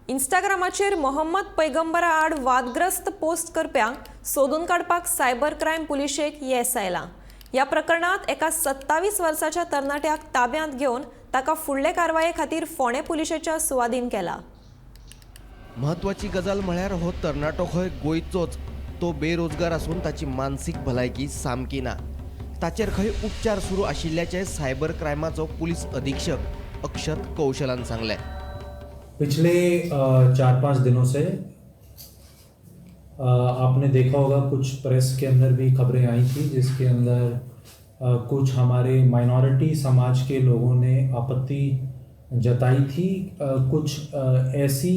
इंस्टाग्रामाचेर मोहम्मद पैगंबरा आड वादग्रस्त पोस्ट करप्यांक सोदून काडपाक सायबर क्रायम पुलिशेक येस आयलां. ह्या प्रकरणांत एका 27 वर्साच्या तरणाट्याक ताब्यांत घेवन ताका फुडले कारवाये खातीर फोंडें पुलिशेच्या सुवादीन केला. म्हत्वाची गजाल म्हळ्यार हो तरणाटो खंय गोंयचोच. तो बेरोजगार आसून ताची मानसीक भलायकी सामकी ना. ताचेर खंय उपचार सुरू आशिल्ल्याचें सायबर क्रायमाचो पुलीस अधीक्षक अक्षत कौशलान सांगलें. पिछले 4-5 दिनों से आपने देखा होगा, कुछ प्रेस के अंदर भी खबरें आई थी, जिसके अंदर कुछ हमारे माइनॉरिटी समाज के लोगों ने आपत्ति जताई थी कुछ ऐसी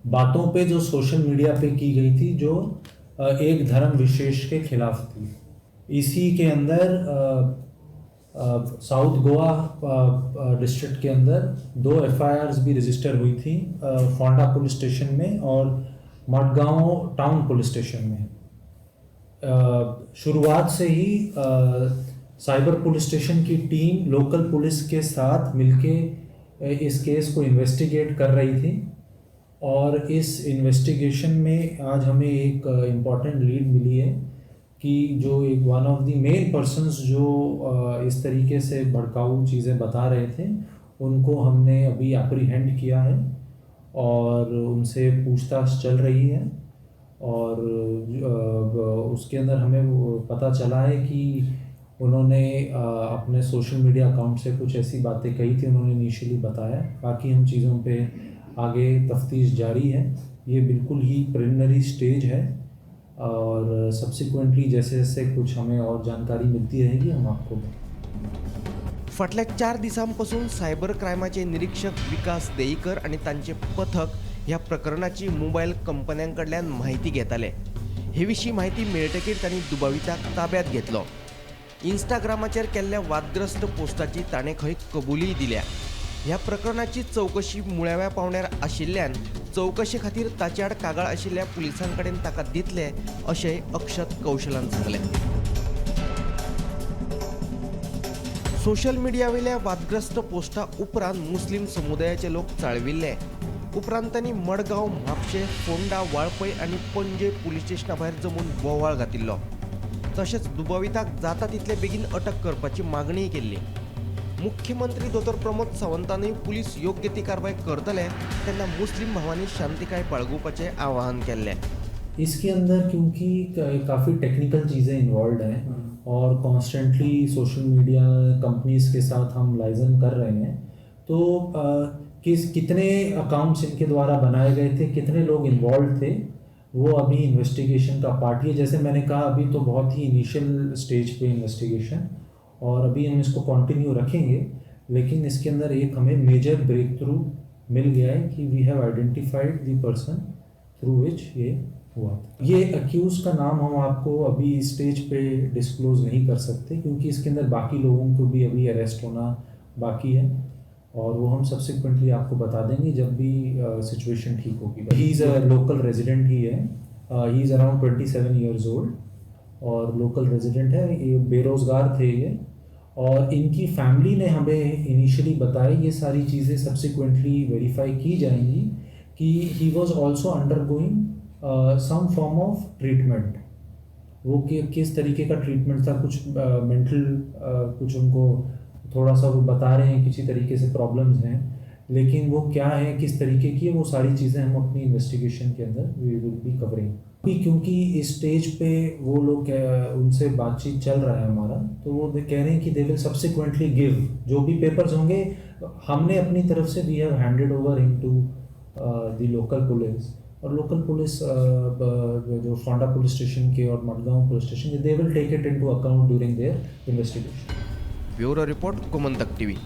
बातों पे जो सोशल मीडिया पे की गई थी, जो एक धर्म विशेष के खिलाफ थी. इसी के अंदर साउथ गोवा डिस्ट्रिक्ट के अंदर दो एफआईआरस भी रजिस्टर हुई थी, फोंडा पुलिस स्टेशन में और मडगांव टाउन पुलिस स्टेशन में. शुरुआत से ही साइबर पुलिस स्टेशन की टीम लोकल पुलिस के साथ मिलके इस केस को इन्वेस्टिगेट कर रही थी और इस इन्वेस्टिगेशन में आज हमें एक इम्पॉर्टेंट लीड मिली है कि जो एक one of the main persons जो इस तरीके से भड़काऊ चीज़ें बता रहे थे, उनको हमने अभी अप्रीहेंड किया है और उनसे पूछताछ चल रही है. और उसके अंदर हमें वो पता चला है कि उन्होंने अपने सोशल मीडिया अकाउंट से कुछ ऐसी बातें कही थी, उन्होंने इनिशियली बताया. बाकी हम चीज़ों पे आगे तफ्तीश जारी है. ये बिल्कुल ही प्रिलिमिनरी स्टेज है और सब्सिक्वेंटली जैसे जैसे कुछ हमें और जानकारी मिलती रहेगी, हम आपको फाटल्या 4 दिसां पसून सायबर क्रायमाचे निरीक्षक विकास देईकर आनी तांचे पथक ह्या प्रकरणाची मोबायल कंपन्यां कडल्यान म्हायती घेताले. हे विशीं म्हायती मेळटकीर तांणी दुबाविताक ताब्यांत घेतलो. इंस्टाग्रामाचेर केल्ल्या वादग्रस्त पोस्टाची ताणें खंय कबुलीय दिल्या. ह्या प्रकरणाची चवकशी मुळाव्या पावंड्यार आशिल्ल्यान चवकशे खातीर ताचे आड कागाळ आशिल्ल्या पुलिसां कडेन ताका दितले, अशें अक्षत कौशलान सांगलें. सोशल मिडियावेल्या वादग्रस्त पोस्टा उपरांत मुस्लीम समुदायाचे लोक चाळविल्ले. उपरांत तांणी मडगांव, म्हापशें, फोंडा, वाळपय आनी पणजे पुलीस स्टेशना भायर जमून बोवाळ घातिल्लो. तशेंच दुबाविताक जाता तितले बेगीन अटक करपाची मागणीय केल्ली. मुख्यमंत्री दोतोर प्रमोद सावंतानूय पुलीस योग्य ती कारवाय करतले तेन्ना मुस्लीम भावांनी शांतिकाय बाळगुपाचें आवाहन केल्लें. इसके अंदर क्योंकि काफ़ी टेक्निकल चीज़ें इन्वॉल्व हैं और कॉन्स्टेंटली सोशल मीडिया कंपनीज के साथ हम लाइजन कर रहे हैं, तो कितने अकाउंट्स इनके द्वारा बनाए गए थे, कितने लोग इन्वॉल्व थे, वो अभी इन्वेस्टिगेशन का पार्ट ही है. जैसे मैंने कहा, अभी तो बहुत ही इनिशियल स्टेज पे इन्वेस्टिगेशन और अभी हम इसको कंटिन्यू रखेंगे, लेकिन इसके अंदर एक हमें मेजर ब्रेक थ्रू मिल गया है कि we have identified the person through which ये हुआ था. ये अक्यूज का नाम हम आपको अभी स्टेज पे डिस्क्लोज नहीं कर सकते, क्योंकि इसके अंदर बाकी लोगों को भी अभी अरेस्ट होना बाकी है और वो हम सब्सिक्वेंटली आपको बता देंगे जब भी सिचुएशन ठीक होगी. He is a local resident ही है. He is around 27 years old और लोकल रेजिडेंट है. ये बेरोज़गार थे ये और इनकी फैमिली ने हमें इनिशियली बताई, ये सारी चीज़ें सब्सिक्वेंटली वेरीफाई की जाएंगी, कि he was also undergoing some form of treatment. वो कि किस तरीके का ट्रीटमेंट था, कुछ मेंटल कुछ उनको थोड़ा सा वो बता रहे हैं, किसी तरीके से प्रॉब्लम्स हैं, लेकिन वो क्या है, किस तरीके की है, वो सारी चीज़ें हम अपनी इन्वेस्टिगेशन के अंदर we will be covering. क्योंकि इस स्टेज पे वो लोग उनसे बातचीत चल रहा है हमारा, तो वो कह रहे हैं कि they will subsequently give जो भी पेपर्स होंगे. हमने अपनी तरफ से we have handed over him to the local police और लोकल पुलिस जो फोंडा पुलिस स्टेशन के और मडगांव पुलिस स्टेशन के, they will take it into account during their investigation. Bureau report, Gomantak TV.